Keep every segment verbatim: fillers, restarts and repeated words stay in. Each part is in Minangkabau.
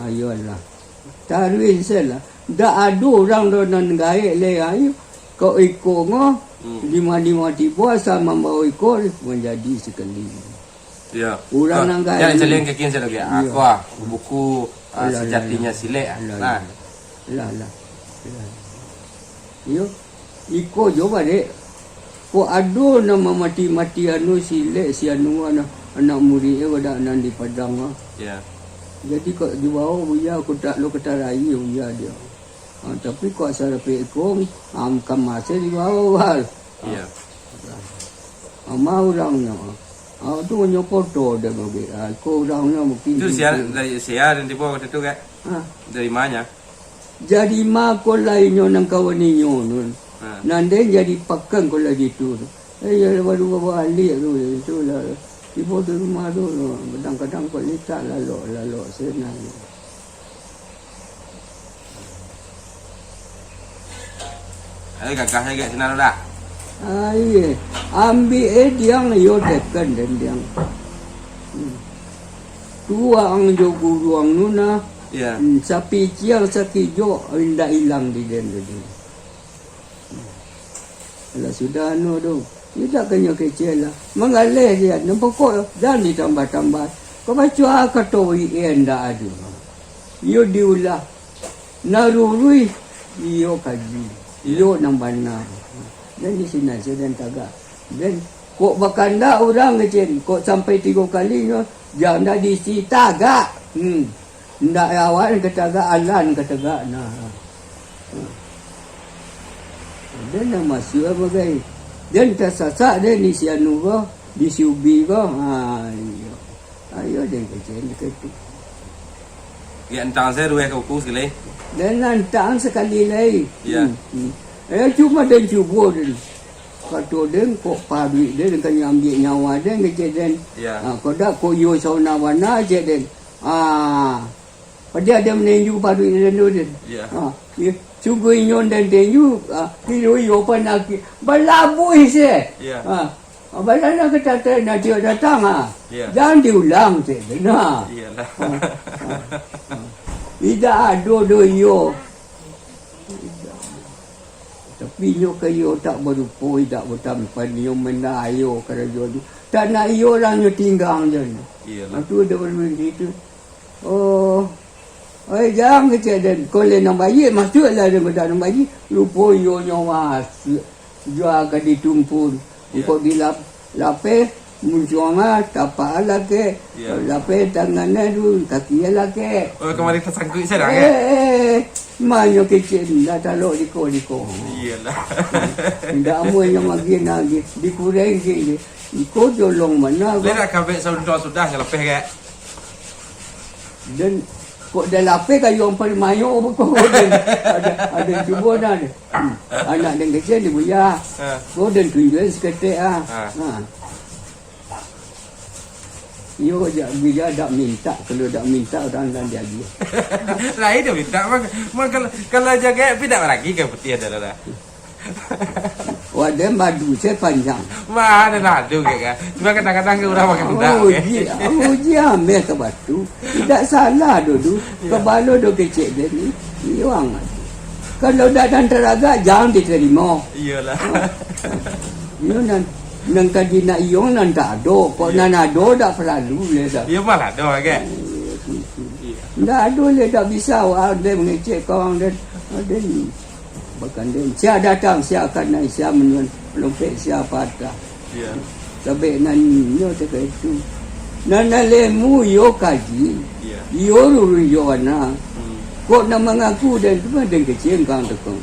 Iyolah. Taruih se lah. Ndak ado urang doh nan gaek lai, ayo. Kok iko ngo, hmm, dima-dima tibo asa mambawa iko manjadi sakali. Ya. Urang nan gaek. Caliak kakin se lagi. Iyo. Aku ah, buku, ah, Alah, alah, Sejatinya alah. Silek, ah. Alah, Nah. alah. Alah, alah. Alah. Iyo. Iko jo barek. Kok ado nan mamati-mati anu silek si anu anak, anak murid e wadak nan di Padang ah. Ya. Jadi kok dibawa buya, kok tak lo katarai buya dia. Ha, tapi kok asa dapek iko, ha, kamase dibawa wal. Iya. Ha, ma urangnyo. Ha, tu nyo foto dek babe. Ha, iko urangnyo mungkin Itu sia, dari sia dan tibo waktu tu, Kak? Ha. Dari mana? Jadi ma ko lai nyo nan kawan inyo nun. Ha. Nan den jadi pakan ko lai ditu. Eh, iyo, baru babaliak tu, itu lah. Tibo di rumah tu, kadang-kadang kok litak lalok, lalok senang. Ai, gagah agak sinan tu dah. Ah, iyo. Ambiak e diang, iyo teken den diang. Hmm. Tuang jo guruang nu nah. Iya. Hmm, sapiciang sakijok indak ilang di den tadi. Hmm. Alah sudah anu tu. Indak kanyo kecek lah. Manggaleh dia. Nampak kok jan ditambah-tambah. Kau baco kato W N dak ado. Iyo diulah. Narurui, iyo kaji, iyo nan bana. Den di sinan se den tagak. Den, kok bakandak urang kecek, kok sampai tigo kali nyo, jan dak diisi tagak. Hmm. Ndak awak nan katagak, alah nan katagak. Nah. Den nan masuak bagai. Den tasasak den di si anu ko, di si ubi ko. Ha, iyo. Ayo den kecek kecek tu. Ya, entang se rueh ka uku sakali. Den nantang sakali lai. Ya. Hmm, hmm. Eh, cuma den cubo den. Kato den, kok paduik den, den ka ambiak nyawa den, kecek den. Ya. Ha, kok dak, kok iyo sauna bana, cek den. Ah. Padiah den maninju paduik den tu den. Ya. Ha, iyo. Sungguah inyo den tinju, ah, kiro iyo panakik. Balabuih se. Ya. Ha. Abah nan ka datang, nan tiok datang, ha. Iya. Jan diulang, cek den, ha. Iyalah. Ha, ha, ha. Indak ado doh iyo. Tapi inyo ka iyo tak barupo, indak batampan, inyo mandayo karajo tu. Tak nak iyo urang nyo tinggang jan. Iyalah. Ha, tu ado baru situ. Oh. Oi, jan kecek den. Kok lai nan baiak, masuaklah den ka nan baiak. Rupo iyo nyo masuak. Jua ka ditumpun. Iya. Engkau di lap-, lapeh, muncuang ah, tapak ah lakek. Iya. Lapeh tangan ah tu, kaki ah lakek. Oh, kamari tasangkuik sadang, Eh, eh? eh, eh. Manyo kecek, ndak talok diko-diko. Iyalah. Ndak amuah nyo magi nagih, dikureng kecek. Engkau jolong bana, Lai kau. Nak kabek saunto sudah nyo lapeh, kek? Den, kok dah lapeh kayu ampang mayo, kok den, ado, ado cubo nah, den. Anak den kecek di buya. Ha. Kok den tunjuak saketek ah. Ha. Ha. Iyo, jak buya dak mintak, kalau dak mintak urang nan diagiah. Lain dah mintak, bang. Bang, kalau, kalau jaga, tapi dak lagi ka putiah dah, dah, dah. Wak den badu se panjang. Mah, ado lah ado, kek, kan. Cuma kadang-kadang kan urang makan Oh, uji, uji ameh ka batu. Indak salah doh tu. Ya. Kabalo doh kecek den ni. Iyo angat. Kalau dak nan taragak, jan ditarimo. Iyolah. Ha. Iyo nan, nan ka dinak iyo nan tak ado. Kok Iya. nan ado dak paralu le dah. Iyo malah ado, kek. Iyo, tu, tu. Iya. Ndak ado le, dak bisa wak den mangecek ka urang den. Aden. Bakandeng, sia datang, sia kanai, sia manuan, lompek sia patah. Iya. Sabek nan nyo cakap itu. Nan alemu iyo kaji, Iya. iyo rurun iyo wana. Hmm. Kok nan mangaku den tu mah den kecek kang tekong.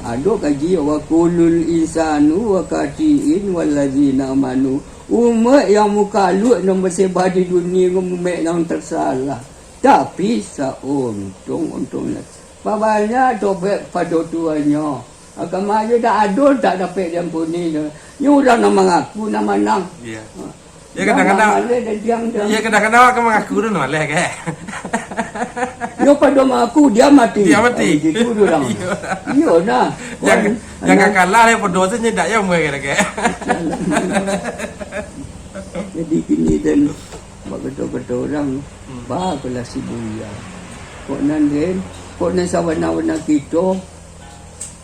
Ado kaji, wa kulul insanu wa katiin walazina amanu. Umaik yang mukaluak nan baseba di dunia ko umaik yang tasalah. Tapi sauntong-untongnya. Pabanyak tobaik pado Tuhannyo. Agama ajo dak ado tak dapek diampuni nyo. Nyo urang nan mangaku nan manang. Iya. Ha. Ya, kadang-kadang, Dah maleh dan diam, diam. Ya, kadang-kadang awak kan mangaku tu maleh, kan? Nyo pado mangaku, dia mati. Dia mati. Oh, gitu tu urang. Iya. Iyo, nah. Yang, Wan, yang anak. Kakalah, ya, pado tu nyedak, ya, umur, kan? Jadi, kini dan Bak kato-kato urang, Hmm. bakolah si Buya. Kok nan den, kok nan sabana-bana kito,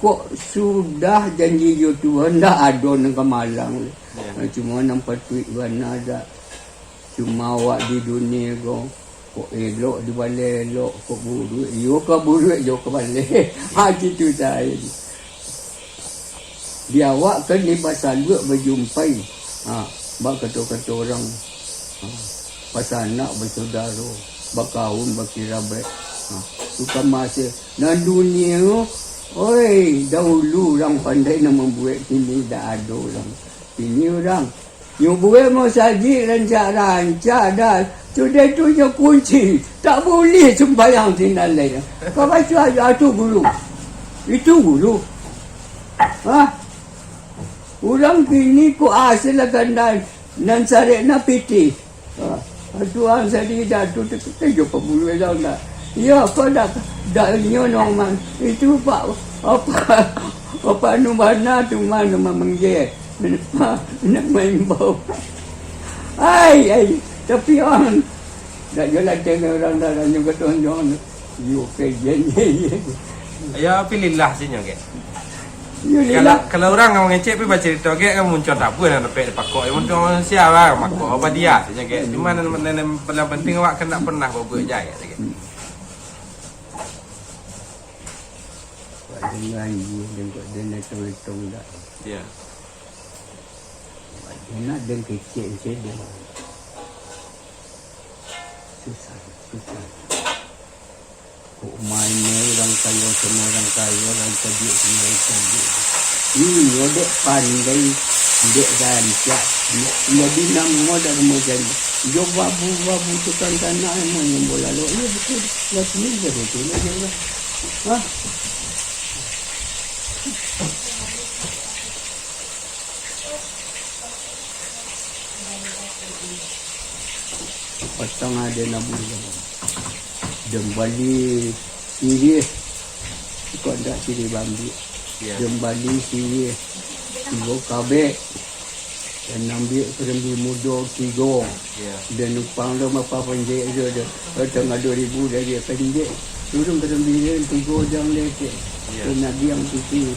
kok sudah janji jo Tuhan, ndak ado nan ka malang. Ya. Cuma nan patuik bana dak. Cuma awak di dunia ko, kok elok dibaleh elok, kok buruik, iyo ka buruik, iyo ka baleh. Ha, gitu sajo. Di awak kan ni basaluak bajumpai. Ha, bak kato-kato urang. Ha, pasanak basudaro, bakaun bakirabat. Ha, tu kan masih. Nan dunia tu, oi, dahulu urang pandai nan mambuek, kini dak ado urang. Kini urang, nyo buek masajik rancak-rancak dah. Sudah tu nyo kunci, tak buliah sumbayang sinan lai. Ka baco ajo, ah, tu guru. Itu guru. Ha? Urang kini ko asal lah gandai, nan sarek nan pitih. Ha, tuan sadi jatuh tu, kita jo pabuluah dah. Iyo, kau dak, dak inyo no, Man. Itu Pak, apa, apa nu bana tu, Man, manggia. Nak maimbau. Ai, ai, tapi ang, dak jelas dengan urang dah, dah nyo katonjong. Iyo, kajian, iyo, iyo. Yo, pilihlah sinyo, kek. Iyo, kalau, lillah. Kalau urang mangecek, pi bacarito, kek, kan muncul tabuah nan dapek dipakok. Yang penting manusia, bang, makok apa dia, sinyo, kek. Cuma nan, nan, nan paling penting awak kan dak pernah babuek jahek, kek. Wak dengan jih, den kok den etong-etong dak. Ya. Wak den nak den kecek se den. Susah, susah. Kok main urang kayo samo urang kayo, urang cadiak samo urang cadiak. Inyo dek pandai, dek rancak, dek, jadi namo dak kamu jadi. Jo babu-babu tukang tanah emang yang bola lo. Iyo betul. Lah sini jadi tu lah dia. Hah? Patang ado nabuh. Den bali siriah, iko ndak siriah bambiak. Ya. Den bali siriah tigo kabek. Den ambiak karambia mudo tigo. Ya. Den numpang lo mapa panjek jo, jo. Tangah duo ribu dari panjek. Turun karambia tigo jam lekek. Ya. Den agiang piti.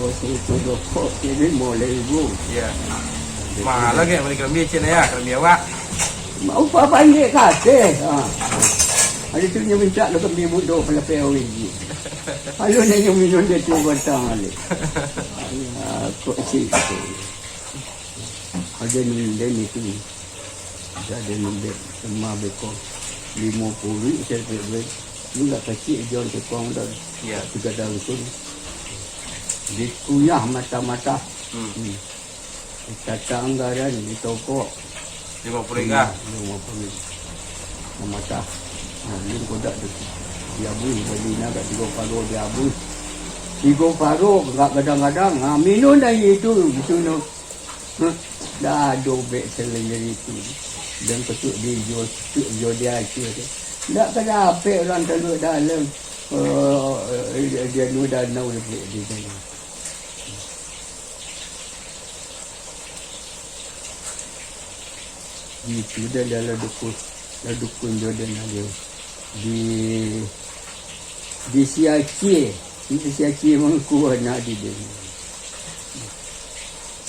Oh, satu dokok, jadi limo ribu. Ya. Jadi malah kayak bali karambia, cek ya, karambia awak. Mak upah panjek kasih. Ha. Hari tu nyo mintak lo karambia mudo, palapeh awak biji. Lalu nyo minum dia tu batang balik. Ya, kok situ. Ado ni, den itu. Ado ni, den, rumah beko. Limo puluh, saya duit. Ni lah kecil, jual tepung dah. Ya. Tiga daun tu. Dikunyah mata-mata. Hmm. Hmm. Ditata anggaran, ditokok. Limo puluh ringga. Hmm, limo puluh. Mamatah. Nah, ni kodak tu. Diabuih, bali nak agak tigo paro diabuih. Tigo paro, agak kadang-kadang. Ha, minum dah itu, itu no. Huh, dah ado bek selain dari itu. Dan ketuk di jo, ketuk jo di Aceh tu. Ndak ka dapek urang Taluak Dalam. Eh, dia, dia nu danau dia bek di sana. Itu dah, dah lah dukun, dah dukun jo den ado. Di, di si Aceh, di si Aceh mangko anak di den.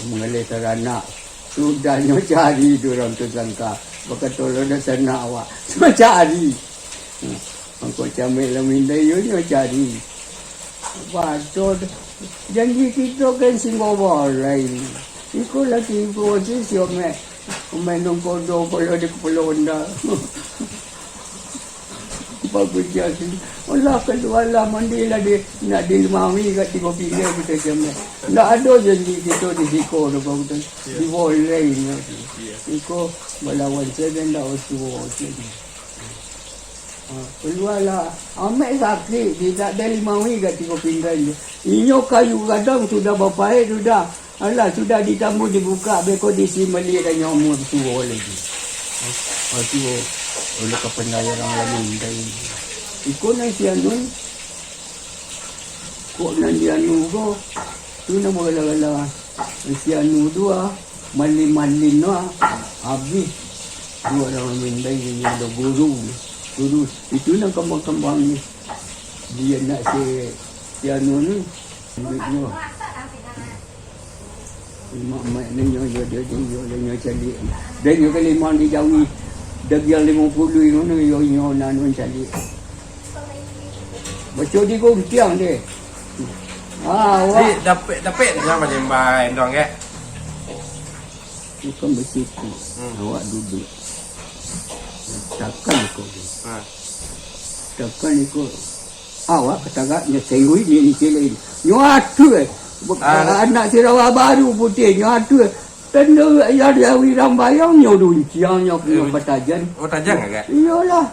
Manggaleh taranak, sudah nyo cari tu urang tu sangka. Bakato lo dah sanak awak. Cuma cari. Mangko camek lah mindai yo nyo cari. Batua, janji kito kan singgo bolai. Iko lah tibo si, si Omek. Omek nungkodo polo di kapalo onda. Bagus jadi. Alah, kalualah, mandilah di, nak di lemawi kat tigo pinggir kito camek. Ndak ado janji kito di siko tu, kau tu. Ya. Di bolai nyo tu. Ya. Iko balawan sajo ndak osuo sajo. Ha, kalualah. Amek sakik, di, dak ado lemawi kat tigo pinggan tu. Inyo kayu gadang sudah bapaek sudah. Alah, sudah ditambu dibukak, beko di si maliek dan nyamun tuo lagi. Ha, ha, tuo. Oleh kapandai urang lalu, indai. Iko nan si Anun. Kok nan di anu ko, tu namo gala-gala. Si anu tu ah, malin-malin tu ah, abih. Tu urang mandai inyo ado guru. Terus itu nan kambang-kambang ni. Dia nak si, si anu ni. Duitnyo. Mak-mak ni nyo, nyo, nyo, nyo, nyo, nyo caliak. Dan nyo kan limang di Jawi. Dagiang limo puluah ngono, nyo, nyo, nano caliak. Baco di guntiang deh. Ah, awak. Jadi, dapek, dapek dia macam bai, dong, kek? Bukan basitu. Hmm. Awak duduk. Takkan iko. Ha. Takkan iko. Awak katagak nyo sengui ni, ni cili. Nyo atuh, eh. Bu-, Ah. anak sirawa baru putih, nyo atuh, eh. Tanda ayah dia wirang bayang, nyo runciang, nyo, nyo Eh, patajan. Oh, tajang agak? Iyolah.